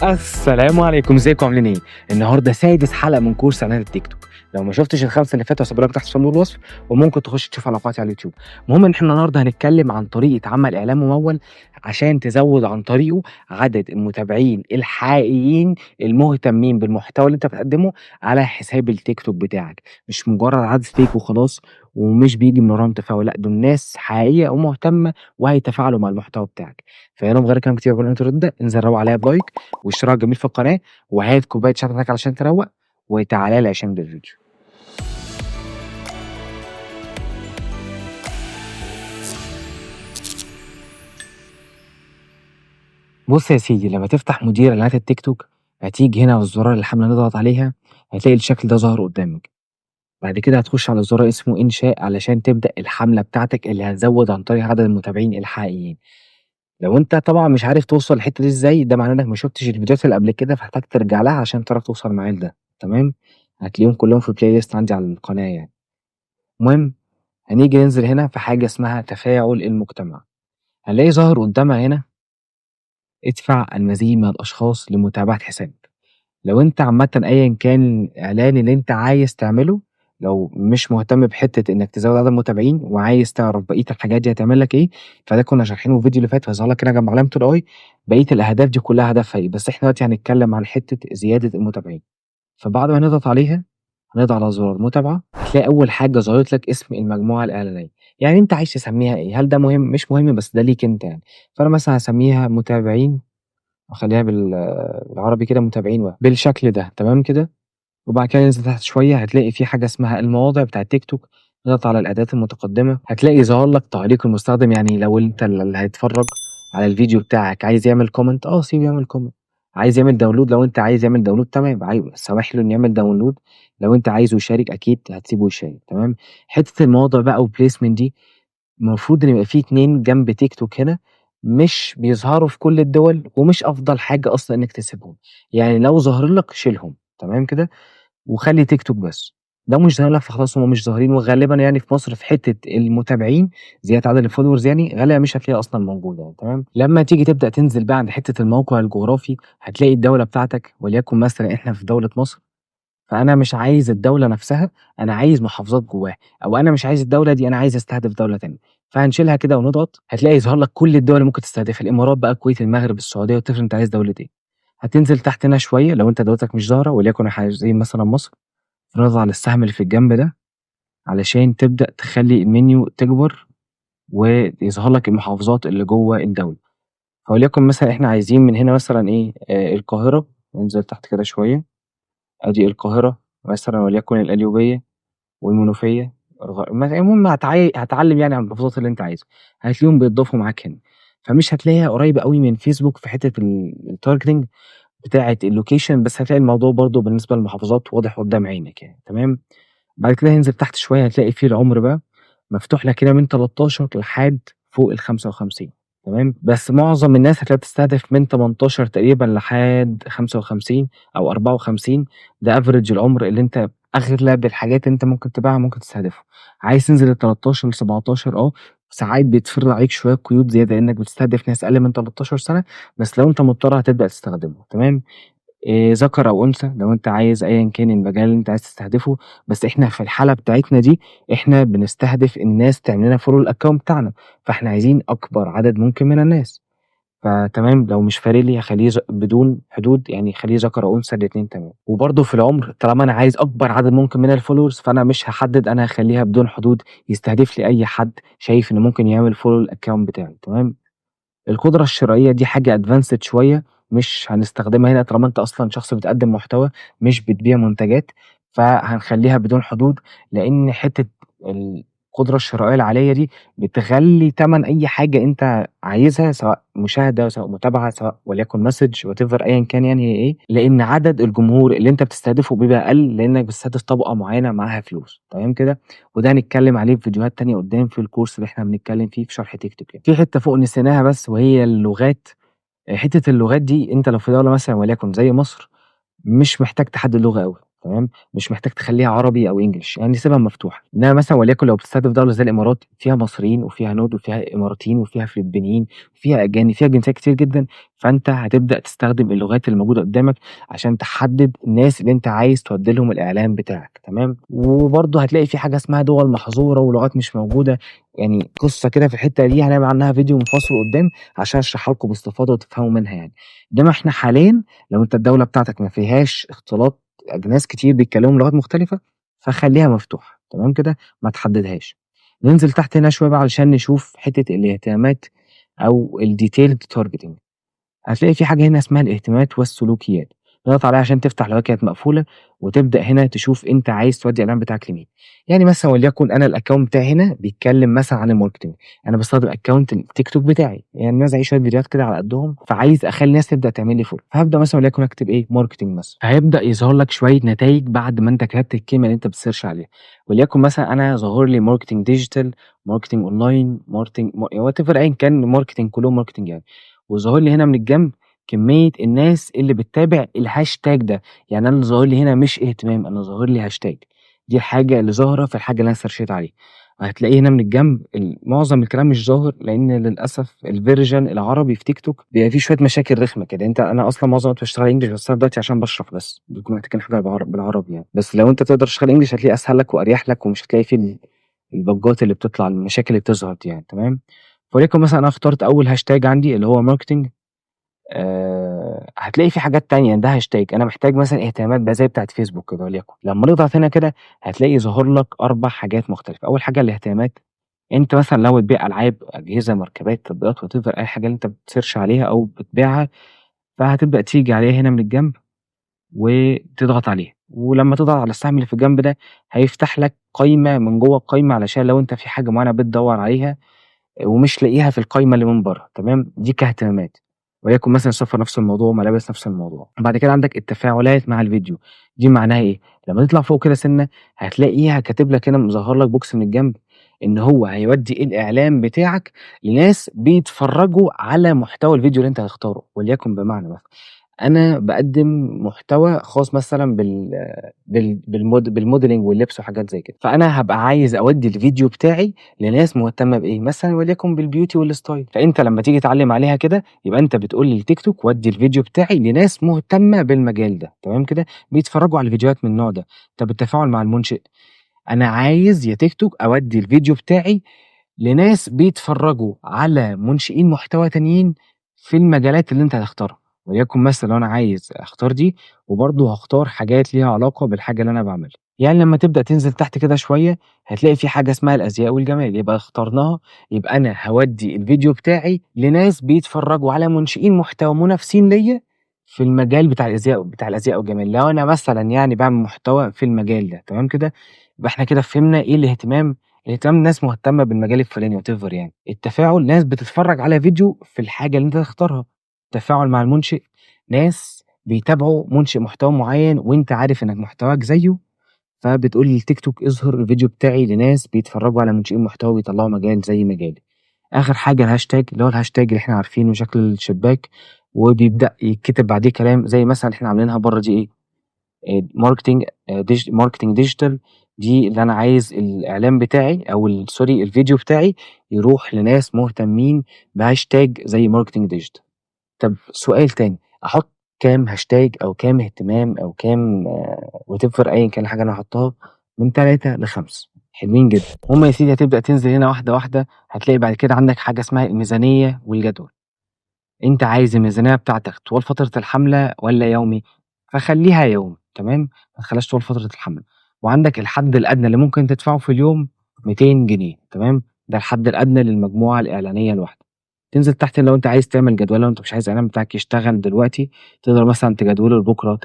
السلام عليكم، ازيكم عاملين ايه؟ النهارده سادس حلقة من كورس اعلانات التيك توك. لو ما شفتش الخمسة اللي فاتوا هسيبها لك تحت في صندوق الوصف، وممكن تخش تشوف على قناتي على اليوتيوب. المهم ان احنا النهارده هنتكلم عن طريقه عمل اعلان ممول عشان تزود عن طريقه عدد المتابعين الحقيقيين المهتمين بالمحتوى اللي انت بتقدمه على حساب التيك توك بتاعك. مش مجرد عدد fake وخلاص ومش بيجي من وراهم تفاعل، لا دول ناس حقيقية ومهتمه وهيتفاعلوا مع المحتوى بتاعك. فيلا من غير كلام كتير قبل ما تبدا، انزل روق عليا ب like واشتراك جميل في القناة، وهات كوباية شاي بتاعتك علشان تروق، وتعالى لي عشان نبدا الفيديو. بص يا سيدي، لما تفتح مدير اعلانات التيك توك هتيجي هنا على الزرار اللي احنا نضغط عليها، هتلاقي الشكل ده ظهر قدامك. بعد كده هتخش على زرار اسمه انشاء علشان تبدا الحملة بتاعتك اللي هتزود عن طريق عدد المتابعين الحقيقيين. لو انت طبعا مش عارف توصل الحتة دي ازاي، ده معناه انك ما شفتش الفيديوهات اللي قبل كده، فهحتاج ترجع لها عشان تعرف توصل معايا لده. تمام، هتلاقيهم كلهم في playlist عندي على القناة يعني. المهم هنيجي ننزل هنا في حاجة اسمها تفاعل المجتمع، هنلاقي ظاهر قدامها هنا ادفع المزيد من الاشخاص لمتابعة حسابك. لو انت عامة ايا كان الاعلان اللي انت عايز تعمله، لو مش مهتم بحته انك تزود عدد المتابعين وعايز تعرف بقية الحاجات دي هتعمل لك ايه، فده كنا شارحينه في الفيديو اللي فات، فهيظهر لك هنا جنب علامة ال i بقية الاهداف دي كلها هدفها ايه. بس احنا دلوقتي هنتكلم عن حتة زيادة المتابعين. فبعد ما نضغط عليها هنضغط على زرار متابعه، هتلاقي اول حاجة ظهرت لك اسم المجموعة الاعلانية، يعني انت عايز تسميها ايه. هل ده مهم؟ مش مهم، بس ده ليك انت يعني. فانا مثلا هسميها متابعين، اخليها بالعربي كده متابعين واحد بالشكل ده. تمام كده. وبعد كده ننزل تحت شوية هتلاقي في حاجة اسمها المواضع بتاع التيك توك، اضغط على الاعدادات المتقدمة هتلاقي ظهر لك تعليق المستخدم. يعني لو انت اللي هيتفرج على الفيديو بتاعك عايز يعمل comment، سيبه يعمل comment. عايز يعمل download، لو انت عايز يعمل download تمام، سامح له انه يعمل download. لو انت عايزه يشارك اكيد هتسيبه يشارك. تمام. حتة المواضع بقى و placement دي المفروض ان يبقى في 2 جنب تيك توك هنا، مش بيظهروا في كل الدول، ومش افضل حاجة اصلا انك تسيبهم. يعني لو ظهر لك شيلهم. تمام كده، وخلي تيك توك بس. لو مش ظاهر لك فخلاص هم مش ظاهرين، وغالبا يعني في مصر في حتة المتابعين زيادة عدد ال followers يعني غالبا مش هتلاقيها اصلا موجودة يعني. تمام. لما تيجي تبدا تنزل بقى عند حتة الموقع الجغرافي هتلاقي الدولة بتاعتك، وليكن مثلا احنا في دولة مصر، فانا مش عايز الدولة نفسها، انا عايز محافظات جواها، او انا مش عايز الدولة دي، انا عايز استهدف دولة تانية. فهنشيلها كده ونضغط، هتلاقي يظهر لك كل الدول اللي ممكن تستهدفها، الامارات بقى، الكويت، المغرب، السعودية، وتفرق انت عايز دولة ايه. هتنزل تحت هنا شوية لو انت دولتك مش ظاهره، وليكن احنا عايزين مثلا مصر، فنضغط على السهم اللي في الجنب ده علشان تبدا تخلي المنيو تكبر ويظهر لك المحافظات اللي جوه الدولة. فوليكن مثلا احنا عايزين من هنا مثلا ايه، القاهرة، ننزل تحت كده شوية، ادي القاهرة مثلا، وليكن القليوبيه والمنوفيه، المهم هتعلم يعني على المحافظات اللي انت عايزها، هتلاقيهم بيتضافوا معاك هنا. فمش هتلاقيها قريبه قوي من فيسبوك في حتة ال targeting بتاعه ال location، بس هتلاقي الموضوع برضو بالنسبة للمحافظات واضح قدام عينك يعني. تمام. بعد كده هننزل تحت شوية هتلاقي فيه العمر بقى مفتوح لك هنا من 13 لحد فوق ال 55. تمام. بس معظم الناس هتلاقيها بتستهدف من 18 تقريبا لحد 55 او 54، ده average العمر اللي انت اغلب الحاجات اللي انت ممكن تبيعها ممكن تستهدفه. عايز تنزل ل 13 ل 17، ساعات بيتفرض عليك شوية قيود زيادة لانك بتستهدف ناس اقل من 13 سنة، بس لو انت مضطر هتبدا تستخدمه. تمام. ذكر او انثى لو انت عايز ايا كان المجال اللي انت عايز تستهدفه، بس احنا في الحالة بتاعتنا دي احنا بنستهدف الناس تعمل لنا follow ال account بتاعنا، فاحنا عايزين اكبر عدد ممكن من الناس. فتمام، لو مش فارق لي هخليه بدون حدود، يعني خليه ذكر او انثى الاثنين. تمام. وبرده في العمر طالما انا عايز اكبر عدد ممكن من ال followers فانا مش هحدد، انا هخليها بدون حدود، يستهدف لي اي حد شايف انه ممكن يعمل follow ال account بتاعي. تمام. القدرة الشرائية دي حاجة advanced شوية مش هنستخدمها هنا طالما انت اصلا شخص بتقدم محتوى مش بتبيع منتجات، فهنخليها بدون حدود، لان حتة القدرة الشرائية العالية دي بتغلي تمن اي حاجة انت عايزها، سواء مشاهده سواء متابعه سواء وليكن message whatever ايا كان يعني هي ايه، لان عدد الجمهور اللي انت بتستهدفه بيبقى اقل لانك بتستهدف طبقه معينة معاها فلوس. تمام كده. وده هنتكلم عليه في فيديوهات تانية قدام في الكورس اللي احنا بنتكلم فيه في شرح تيك توك يعني. في حتة فوق نسيناها بس وهي اللغات. حتة اللغات دي انت لو في دولة مثلا وليكن زي مصر مش محتاج تحدد لغة قوي. تمام، مش محتاج تخلّيها عربي أو English، يعني سيبها مفتوحة. إنما مثلًا وليكن لو بتستهدف دولة زي الإمارات فيها مصريين وفيها هنود وفيها إماراتيين وفيها فلبينيين، وفيها أجانب، فيها جنسيات كتير جدًا، فأنت هتبدأ تستخدم اللغات اللي موجودة قدامك عشان تحدد الناس اللي أنت عايز تودّي لهم الإعلان بتاعك، تمام. وبرضه هتلاقي في حاجة اسمها دول محظورة ولغات مش موجودة، يعني قصة كده في الحتة دي هنعمل عنها فيديو منفصل قدام عشان أشرحها لكم باستفاضة وتفهموا منها يعني. إنما إحنا حاليًا لو أنت الدولة بتاعتك ما فيهاش اختلاط أجناس كتير بيتكلموا بلغات مختلفة، فخلّيها مفتوحة، تمام كده، ما تحددهاش. ننزل تحت هنا شوية بقى علشان نشوف حتة الاهتمامات أو الdetailed targeting. هتلاقي في حاجة هنا اسمها الاهتمامات والسلوكيات، اضغط عليها عشان تفتح لو هي كانت مقفولة، وتبدأ هنا تشوف أنت عايز تودّي الإعلان بتاعك لمين. يعني مثلًا وليكن أنا الaccount بتاعي هنا بيتكلم مثلًا عن الmarketing، أنا باستخدم account التيك توك بتاعي، يعني منزّل عليه شوية فيديوهات كده على قدّهم، فعايز أخلّي الناس تبدأ تعمل لي follow، فهابدأ مثلًا وليكن أكتب إيه marketing مثلًا، فهيبدأ يظهر لك شوية نتايج بعد ما أنت كتبت الكلمة اللي أنت بتsearch عليها، وليكن مثلًا أنا ظاهر لي marketing digital، marketing online، marketing whatever، أيًا كان marketing، كلّهم marketing يعني، وظاهر لي هنا من الجنب كمية الناس اللي بتتابع الhashtag ده، يعني أنا اللي ظاهر لي هنا مش اهتمام، أنا ظاهر لي hashtag، دي الحاجة اللي ظاهرة في الحاجة اللي أنا سيرشيت عليها. هتلاقيه هنا من الجنب معظم الكلام مش ظاهر، لإن للأسف الversion العربي في تيك توك بيبقى فيه شوية مشاكل رخمة كده. أنت أنا أصلًا معظم الوقت باشتغل English، بس أنا دلوقتي عشان باشرح بس، بيكونوا محتاجين حاجة بالعربي يعني، بس لو أنت تقدر تشتغل English هتلاقيه أسهل لك وأريح لك، ومش هتلاقي فيه البجات اللي بتطلع، المشاكل اللي بتظهر دي يعني، تمام. وليكن مثلًا أنا اخترت أول hashtag عندي اللي هو marketing، هتلاقي في حاجات تانية، ده hashtag، أنا محتاج مثلًا اهتمامات بقى زي بتاعة فيسبوك كده وليكن، لمّا نضغط هنا كده هتلاقي ظهر لك 4 حاجات مختلفة. أول حاجة الاهتمامات، أنت مثلًا لو بتبيع ألعاب، أجهزة، مركبات، تطبيقات، whatever، أي حاجة اللي أنت بتsearch عليها أو بتبيعها، فهتبدأ تيجي عليها هنا من الجنب وتضغط عليها، ولمّا تضغط على السهم اللي في الجنب ده هيفتح لك قايمة من جوّه القايمة، علشان لو أنت في حاجة معينة بتدوّر عليها ومش لاقيها في القايمة اللي من برّه، تمام، دي كاهتمامات، وليكن مثلًا السفر نفس الموضوع، ملابس نفس الموضوع. بعد كده عندك التفاعلات مع الفيديو، دي معناها إيه؟ لمّا تطلع فوق كده سِنّة هتلاقيها كاتب لك هنا، مظهّر لك box من الجنب إن هو هيودّي الإعلان بتاعك لناس بيتفرّجوا على محتوى الفيديو اللي أنت هتختاره. وليكن بمعنى مثلًا أنا باقدّم محتوى خاص مثلًا بال modeling واللبس وحاجات زي كده، فأنا هابقى عايز أودّي الفيديو بتاعي لناس مهتمة بإيه، مثلًا وليكن بالbeauty والstyle، فأنت لمّا تيجي تعلّم عليها كده يبقى أنت بتقول للتيك توك ودّي الفيديو بتاعي لناس مهتمة بالمجال ده، تمام كده، بيتفرّجوا على الفيديوهات من النوع ده. طب التفاعل مع المنشئ، أنا عايز يا تيك توك أودّي الفيديو بتاعي لناس بيتفرّجوا على منشئين محتوى تانيين في المجالات اللي أنت هتختارها، وليكن مثلًا لو أنا عايز أختار دي وبرضه هاختار حاجات ليها علاقة بالحاجة اللي أنا باعملها. يعني لمّا تبدأ تنزل تحت كده شوية هتلاقي في حاجة اسمها الأزياء والجمال، يبقى اخترناها، يبقى أنا هاودّي الفيديو بتاعي لناس بيتفرّجوا على منشئين محتوى منافسين ليّا في المجال بتاع الأزياء والجمال، لو أنا مثلًا يعني باعمل محتوى في المجال ده، تمام كده، يبقى إحنا كده فهمنا إيه الاهتمام، الاهتمام ناس مهتمة بالمجال الفلاني whatever يعني. التفاعل ناس بتتفرّج على فيديو في الحاجة اللي أنت تختارها. التفاعل مع المنشئ ناس بيتابعوا منشئ محتوى معيّن وأنت عارف إنك محتواك زيه، فبتقول للتيك توك اظهر الفيديو بتاعي لناس بيتفرّجوا على منشئين محتوى بيطلّعوا مجال زي مجالي. آخر حاجة الhashtag، اللي هو الhashtag اللي إحنا عارفينه شكل الشباك وبيبدأ يتكتب بعديه كلام زي مثلًا إحنا عاملينها برّه دي إيه، marketing marketing digital، دي اللي أنا عايز الإعلان بتاعي أو sorry، الفيديو بتاعي يروح لناس مهتمين بhashtag زي marketing digital. طب سؤال تاني، أحط كام hashtag أو كام اهتمام أو كام whatever، أيًا كان الحاجة اللي أنا هاحطها؟ من 3 ل5 حلوين جدًا. المهم يا سيدي هتبدأ تنزل هنا واحدة واحدة، هتلاقي بعد كده عندك حاجة اسمها الميزانية والجدول. أنت عايز الميزانية بتاعتك طوال فترة الحملة والّا يومي؟ فخلّيها يومي، تمام، ما تخلّيهاش طوال فترة الحملة. وعندك الحد الأدنى اللي ممكن تدفعه في اليوم 200 جنيه، تمام، ده الحد الأدنى للمجموعة الإعلانية الواحدة. تنزل تحت لو أنت عايز تعمل جدولة، لو أنت مش عايز الإعلان بتاعك يشتغل دلوقتي تقدر مثلًا تجدوله لبكرة،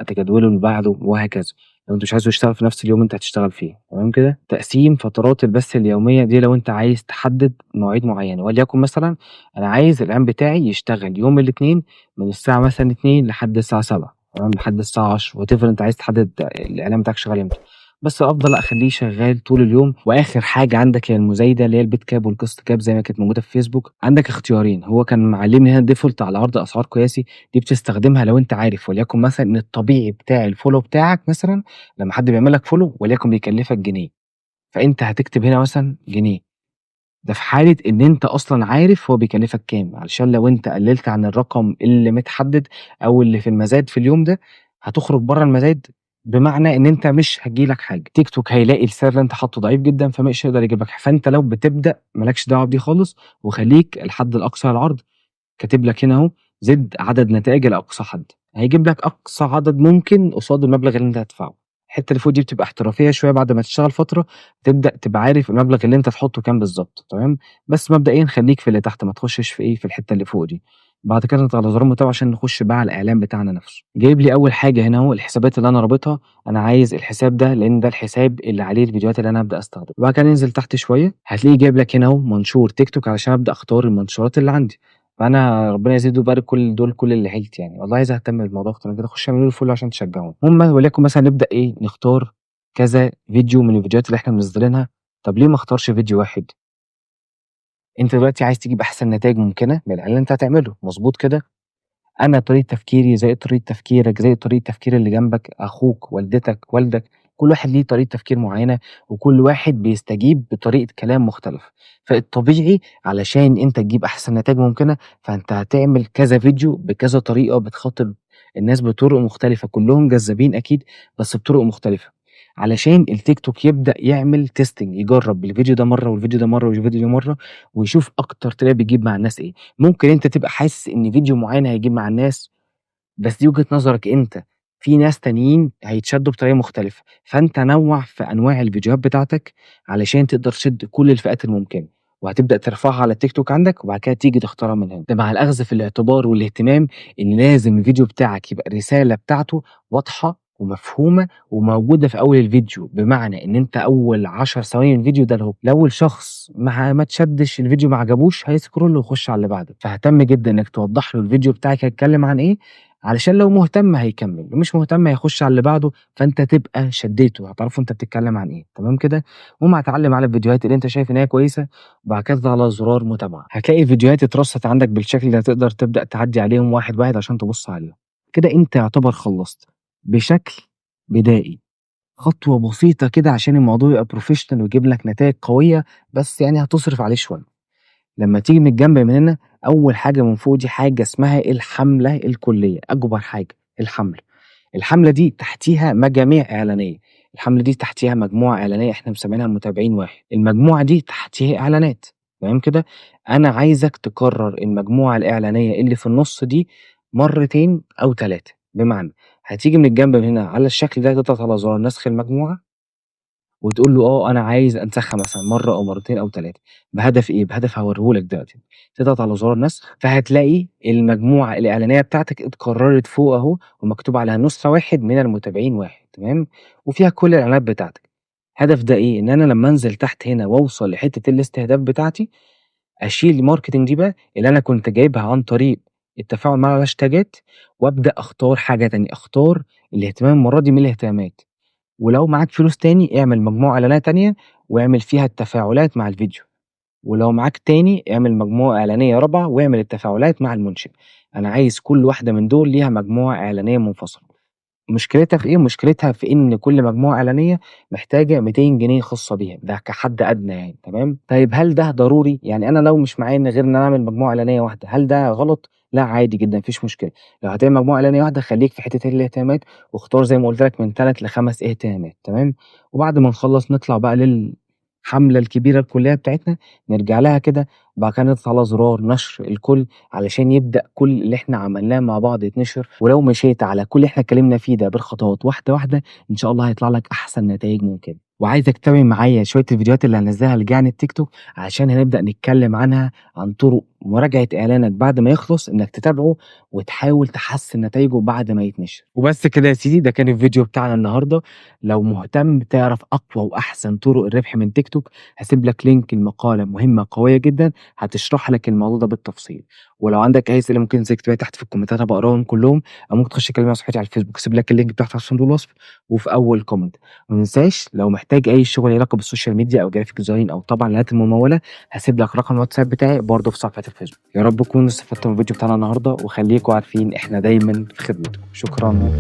تجدوله لبعده وهكذا، لو أنت مش عايزه يشتغل في نفس اليوم أنت هتشتغل فيه، تمام كده. تقسيم فترات البث اليومية دي لو أنت عايز تحدد مواعيد معينة، وليكن مثلًا أنا عايز الإعلان بتاعي يشتغل يوم الإتنين من الساعة مثلًا 14:00 لحد الساعة 19:00، تمام، لحد الساعة 10:00، whatever، أنت عايز تحدد الإعلان بتاعك شغال إمتى. بس الأفضل لأ خلّيه شغال طول اليوم. وآخر حاجة عندك هي المزايدة اللي هي الbid cap والcost cap زي ما كانت موجودة في فيسبوك. عندك اختيارين، هو كان معلّمني هنا الdefault على عرض أسعار قياسي، دي بتستخدمها لو أنت عارف وليكن مثلًا إن الطبيعي بتاع الfollow بتاعك مثلًا لمّا حد بيعمل لك follow وليكن بيكلفك جنيه، فأنت هتكتب هنا مثلًا جنيه. ده في حالة إن أنت أصلًا عارف هو بيكلفك كام، علشان لو أنت قللت عن الرقم اللي متحدد أو اللي في المزاد في اليوم ده، هتخرج برّه المزاد، بمعنى إن أنت مش هتيجي لك حاجة. تيك توك هيلاقي السعر اللي أنت حاطّه ضعيف جدًا، فمش هيقدر يجيب لك حاجة. فأنت لو بتبدأ ما لكش دعوة بدي خالص، وخليك الحد الأقصى للعرض، كاتب لك هنا أهو زِد عدد نتائج إلى أقصى حد، هيجيب لك أقصى عدد ممكن قصاد المبلغ اللي أنت هتدفعه. الحتة اللي فوق دي بتبقى احترافية شوية، بعد ما تشتغل فترة تبدأ تبقى عارف المبلغ اللي أنت تحطه كام بالضبط، تمام؟ بس مبدئيًا خليك في اللي تحت، ما تخشش في إيه، في الحتة اللي فوق دي. بعد كده نضغط على زرار المتابعة عشان نخش بقى على الإعلان بتاعنا نفسه. جايب لي أول حاجة هنا أهو الحسابات اللي أنا رابطها، أنا عايز الحساب ده لإن ده الحساب اللي عليه الفيديوهات اللي أنا هابدأ أستخدمها. وبعد كده ننزل تحت شوية هتلاقيه جايب لك هنا أهو منشور تيك توك علشان أبدأ أختار المنشورات اللي عندي. فأنا ربنا يزيد ويبارك كل دول كل اللي عيلتي يعني، والله عايز أهتم بالموضوع أكتر من كده، خشوا اعملوا لي follow عشان تشجعوني. المهم وليكن مثلًا نبدأ إيه، نختار كذا فيديو من الفيديوهات اللي إحنا منزلينها. طب ليه ما اختارش فيديو واحد؟ أنت دلوقتي عايز تجيب أحسن نتايج ممكنة من الإعلان اللي أنت هتعمله، مضبوط كده؟ أنا طريقة تفكيري زي طريقة تفكيرك، زي طريقة تفكير اللي جنبك، أخوك، والدتك، والدك، كل واحد ليه طريقة تفكير معينة، وكل واحد بيستجيب بطريقة كلام مختلفة. فالطبيعي علشان أنت تجيب أحسن نتايج ممكنة، فأنت هتعمل كذا فيديو بكذا طريقة بتخاطب الناس بطرق مختلفة، كلهم جذابين أكيد بس بطرق مختلفة، علشان التيك توك يبدأ يعمل testing، يجرب الفيديو ده مرة والفيديو ده مرة والفيديو ده مرة، ويشوف أكتر طريقة بتجيب مع الناس إيه. ممكن أنت تبقى حاسس إن فيديو معين هيجيب مع الناس، بس دي وجهة نظرك أنت، في ناس تانيين هيتشدوا بطريقة مختلفة، فأنت نوّع في أنواع الفيديوهات بتاعتك علشان تقدر تشد كل الفئات الممكنة، وهتبدأ ترفعها على التيك توك عندك، وبعد كده تيجي تختارها من هنا. ده مع الأخذ في الاعتبار والاهتمام إن لازم الفيديو بتاعك يبقى الرسالة بتاعته واضحة ومفهومة وموجودة في أول الفيديو، بمعنى إن أنت أول 10 ثواني من الفيديو ده ال hook. لو الشخص ما اتشدش الفيديو ما عجبوش هي scroll ويخش على اللي بعده. فاهتم جدًا إنك توضح له الفيديو بتاعك هيتكلم عن إيه، علشان لو مهتم هيكمل، ومش مهتم هيخش على اللي بعده، فأنت تبقى شديته، هتعرفه أنت بتتكلم عن إيه، تمام كده؟ المهم هتعلم على الفيديوهات اللي أنت شايف إن هي كويسة، وبعد كده تضغط على زرار متابعة. هتلاقي الفيديوهات اترصت عندك بالشكل ده، تقدر تبدأ تعدي عليهم واحد واحد عشان تبص عليهم. كده أنت يعتبر خلصت بشكل بدائي، خطوة بسيطة كده عشان الموضوع يبقى professional ويجيب لك نتائج قوية، بس يعني هتصرف عليه شوية. لما تيجي من الجنب من هنا، أول حاجة من فوق دي حاجة اسمها الحملة الكلية، أكبر حاجة الحملة. الحملة دي تحتيها مجاميع إعلانية، الحملة دي تحتيها مجموعة إعلانية إحنا مسمينها متابعين واحد، المجموعة دي تحتيها إعلانات، تمام كده؟ أنا عايزك تكرر المجموعة الإعلانية اللي في النص دي مرتين أو 3، بمعنى هتيجي من الجنب من هنا على الشكل ده تضغط على زرار نسخ المجموعة وتقول له أنا عايز أنسخها مثلًا مرة أو مرتين أو 3، بهدف إيه؟ بهدف هاوريه لك دلوقتي. تضغط على زرار نسخ، فهتلاقي المجموعة الإعلانية بتاعتك اتكررت فوق أهو، ومكتوب عليها نسخة 1 من المتابعين 1، تمام؟ وفيها كل الإعلانات بتاعتك. هدف ده إيه؟ إن أنا لما أنزل تحت هنا وأوصل لحتة الاستهداف بتاعتي، أشيل ال marketing دي بقى اللي أنا كنت جايبها عن طريق التفاعل مع الهاشتاجات، وأبدأ أختار حاجة تانية، أختار الاهتمام المرة دي من الاهتمامات. ولو معاك فلوس تاني اعمل مجموعة إعلانية تانية واعمل فيها التفاعلات مع الفيديو، ولو معاك تاني اعمل مجموعة إعلانية رابعة واعمل التفاعلات مع المنشئ. أنا عايز كل واحدة من دول ليها مجموعة إعلانية منفصلة. مشكلتها في إيه؟ مشكلتها في إن كل مجموعة إعلانية محتاجة 200 جنيه خاصة بيها، ده كحد أدنى يعني، تمام؟ طيب هل ده ضروري؟ يعني أنا لو مش معايا غير إن أنا أعمل مجموعة إعلانية واحدة، هل ده غلط؟ لا عادي جدًا، ما فيش مشكلة. لو هتعمل مجموعة إعلانية واحدة خليك في حتة الاهتمامات، واختار زي ما قُلت لك من 3 ل5 اهتمامات، تمام؟ وبعد ما نخلص نطلع بقى للحملة الكبيرة الكلية بتاعتنا، نرجع لها كده، وبعد كده نضغط على زرار نشر الكل علشان يبدأ كل اللي إحنا عملناه مع بعض يتنشر. ولو مشيت على كل اللي إحنا اتكلمنا فيه ده بالخطوات واحدة واحدة، إن شاء الله هيطلع لك أحسن نتايج ممكنة. وعايزك تتابع معايا شوية الفيديوهات اللي هنزلها الجاية عن التيك توك، عشان هنبدأ نتكلم عنها عن طرق مراجعة إعلانك بعد ما يخلص إنك تتابعه وتحاول تحسن نتايجه بعد ما يتنشر. وبس كده يا سيدي، ده كان الفيديو بتاعنا النهارده. لو مهتم تعرف أقوى وأحسن طرق الربح من تيك توك، هسيب لك link المقالة مهمة قوية جدا هتشرح لك الموضوع ده بالتفصيل. ولو عندك أي أسئلة ممكن تكتبها تحت في الكومنتات، أنا بقراهم كلهم، أو ممكن تخش تكلمني على صفحتي على الفيسبوك، هسيب لك ال link بتاعها في صندوق الوصف وفي أول comment. ما تنساش لو محتاج أي شغل له علاقة بال social media أو graphic design أو طبعًا الإعلانات الممولة، هسيب لك رقم الواتساب بتاعي برضه في صفحة الفيسبوك. يا رب تكونوا استفدتوا من الفيديو بتاعنا النهارده، وخليكم عارفين إحنا دايمًا في خدمتكم. شكرًا.